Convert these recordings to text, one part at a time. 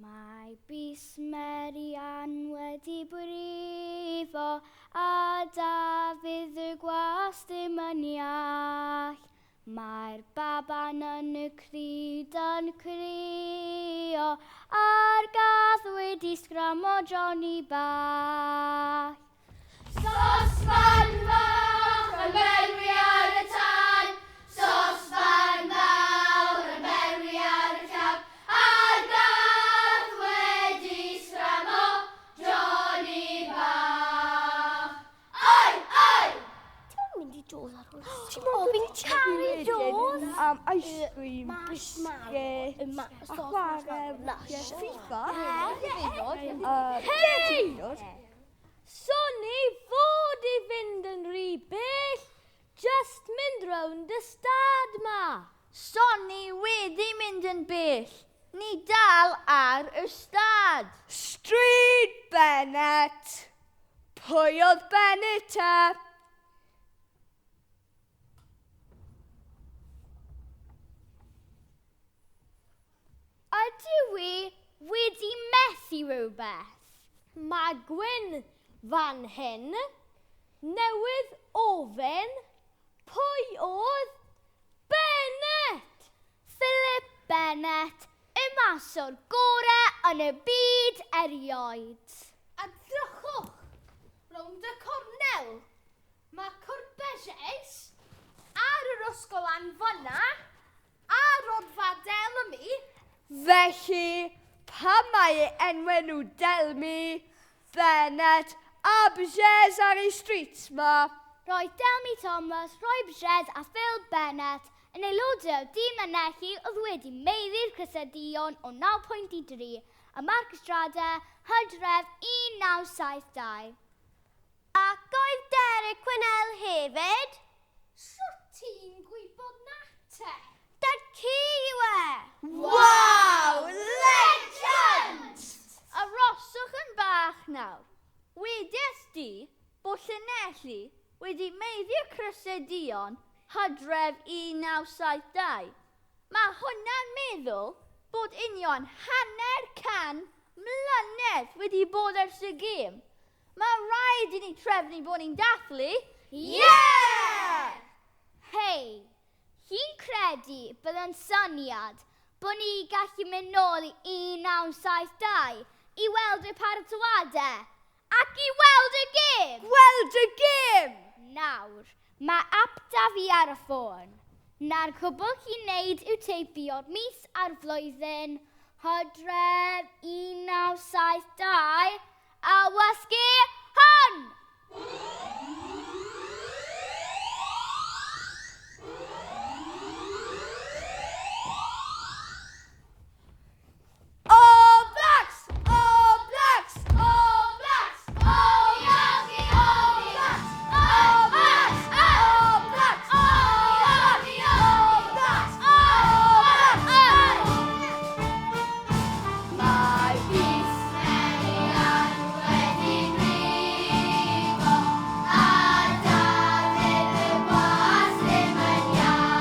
Mae bys Mary Ann wedi brifo a Dafydd y gwas ddim yn iach. Mae'r baban yn y crud yn crio a'r gath wedi sgramo Johnny bach. Sosban fach yn berwi ar y tân, Sosban fawr yn berwi ar y llawr, A'r gath wedi sgramo Johnny bach. Oi, oi! Ti'n mynd i dod ar ôl ysgol? O, fi'n caru dod. Am ice cream, biscuit, a chwarae FIFA. Hei! Swn i fod i fynd yn rhy bell, just mynd rownd y stad ma. Son ni wedi mynd yn bell. Ni dal ar y stad. Stryd Bennett. Pwy oedd Bennett te? Ydw i wedi methu rhywbeth? Mae Gwyn fan hyn newydd ofyn pwy oedd Bennett. Philip Bennett, y maswr gorau yn y byd erioed. A drychwch rownd y cornel. Mae Corbesiais ar yr ysgol anfyna a Rhodfa Delmi. Felly, pam mae ei enwau nhw Delmi, Bennett a Bjez ar ei streets ma? Roedd Delmi Thomas, Roy Bjez a Phil Bennett yn aelodau o dîm Llanelli oedd wedi meiddi'r crysau-duon o 9.3 a Mark Estrada, Hydref 1972. Ac oedd Derek Quinnell hefyd. Sut ti'n gwybod na te? Dad ci yw e! Waw, legend! Aroswch yn bach nawr. Wedes di bod Llanelli wedi meiddi'r crysau duon Hydref 1972. Mae hwnna'n meddwl bod union 500 mlynedd wedi bod ers y gêm. Mae rhaid i ni trefnu bod ni'n dathlu. Yeah! Hei, hi'n credu bydd yn syniad bod ni gallu mynd nôl i 1972 i weld y paratoadau ac i weld y gêm! Gweld y gêm! Nawr, mae app da fi ar y ffôn. Na'r cwbl chi'n neud yw teipio'r mis a'r flwyddyn Hydref 1972 a wasgu hwn! All Blacks! All Blacks! All Blacks! All the All Blacks! All Blacks! All Blacks! All the All Blacks! All Blacks! Mae bys Merian wedi brifo a Dafydd y gwas ddim yn iach.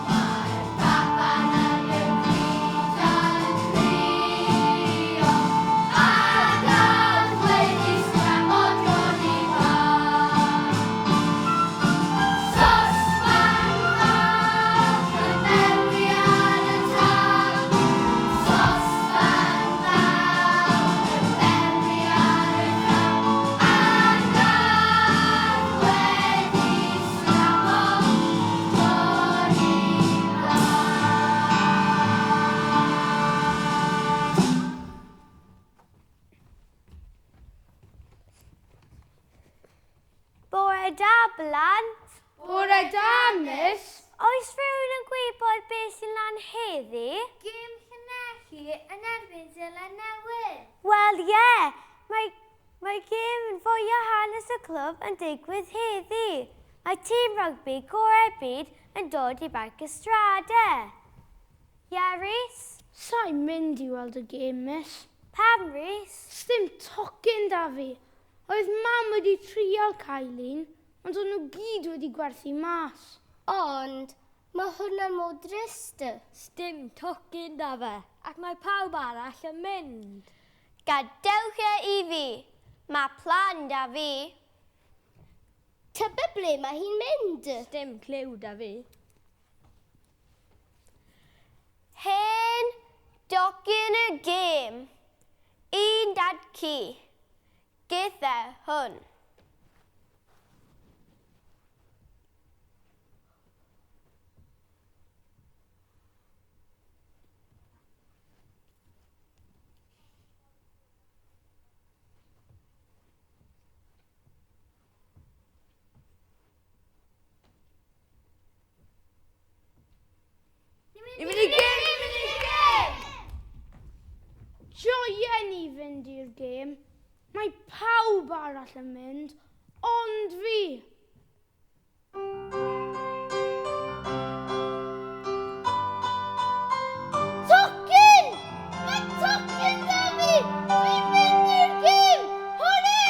Mae'r baban yn y crud yn crio a'r gath wedi sgramo Johnny bach. Sosban fach yn berwi ar y tân, Sosban fawr yn berwi ar y llawr, A'r gath wedi sgramo Johnny bach. Bore da, blant. Bore da, miss. Oes rhywun yn gwybod beth sy'n lan heddi? Gêm Llanelli yn erbyn Seland Newydd. Wel, ie. Yeah. Mae, mae gêm yn fwy o hanes y clwb yn digwydd heddi. Mae tîm rygbi gorau byd yn dod i Barc y Strade. Ie, Rhys? Sa'n mynd i weld y gêm, miss. Pam, Rhys? Sdim tocyn da fi. Oedd mam wedi trial cael un, ond o'n nhw gyd wedi gwerthu mas. Ond mae hwnna'n mor drist. Sdim tocyn da fe. Ac mae pawb arall yn mynd. Gadewch e i fi. Mae plan da fi. Tybed ble mae hi'n mynd? Dim cliw da fi. Hen docyn y gêm. Un dad ci. Gyda hwn. Ni'n mynd i gêm! Ni'n mynd i'r gêm! Joien i fynd i'r gêm. Mae pawb arall yn mynd, ond fi. Tocyn! Mae tocyn da fi! Fi'n mynd i'r gêm! Hwrê!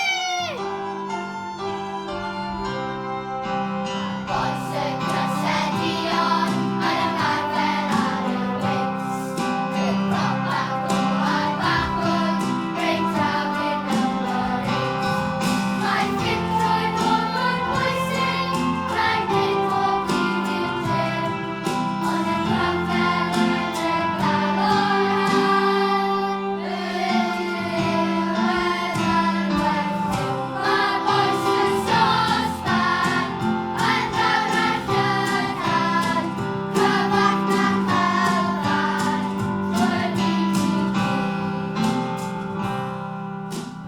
Bois y crysau duon yn ymarfer ar y wings. Y prop a'r go a'r bachwr, reit draw i'r number eight. Mae ffitrwydd fod mor bwysig, rhaid mynd bob dydd i'r gym. Ond y crafer yn y galon ydyw yn werth dim. Mae bois y sosban yn ddaw'r llydan, cryfach na chalfan, trwy'r byd i gyd.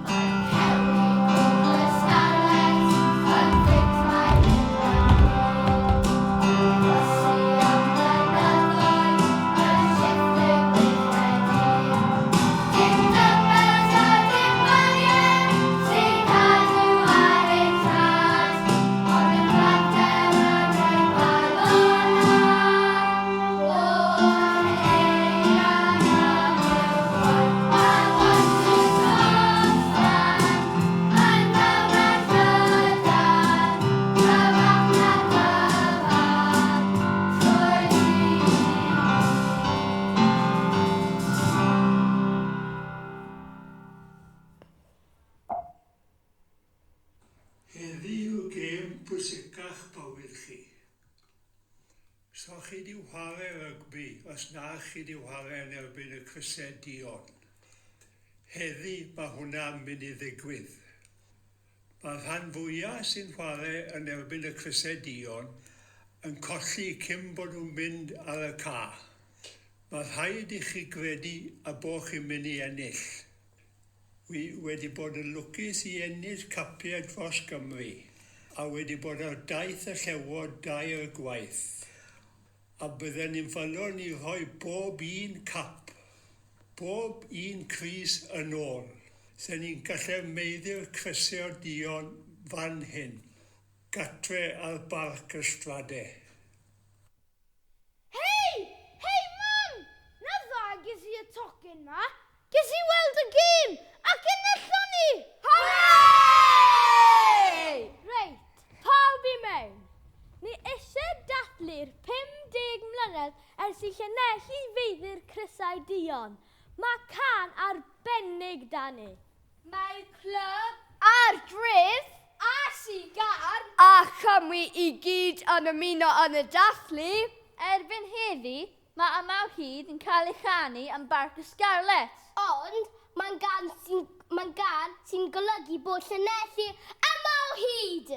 Mae cewri coch y Scarlets yn ffit mae hyn yn hyn. Ond ysu am blynyddoedd yn shifft y gweithredu. Dim dumbbells a dim bariau sy'n cadw ar eu traed, ond y crafer yn y galon bod eang am y gwaith. Mae bois y sosban yn ddawr a llydan, cryfach na cyfan, trwy'r byd i gyd. Heddi yw gêm pwysicach bywyd chi. So chi di whare rygbi os na chi di whare yn erbyn y crysau duon. Heddi mae hwnna'n mynd i ddigwydd. Mae'r rhan fwyaf sy'n chwarae yn erbyn y crysau duon yn colli cyn bod nhw'n mynd ar y ca. Mae rhaid i chi gredu a bod chi'n mynd i ennill. Wi wedi bod yn lwcus i ennill capiau dros Gymru a wedi bod ar daith y llewod dair gwaith. A bydden ni'n fodlon i rhoi bob un cap, bob un crys yn ôl. Se ni'n gallu meiddi'r crysau duon fan hyn, gatre ar Barc y Strade. Hei! Hei, mam! Na dda ges i y tocyn ma. Ges i weld y gêm ac enillon ni! Hooray! Reit, pawb i mewn. Ni eisiau dathlu'r 50 mlynedd ers i Llanelli feiddi'r crysau duon. Mae cân arbennig da ni. Mae'r clwb A'r dref a Sir Gâr a Chymru i gyd yn ymuno yn y dathlu. Erbyn heddi, mae Yma o Hyd yn cael ei chanu am Barc y Scarlets. Ond mae'n gân sy'n mae'n gân sy'n golygu bod Llanelli yma o hyd!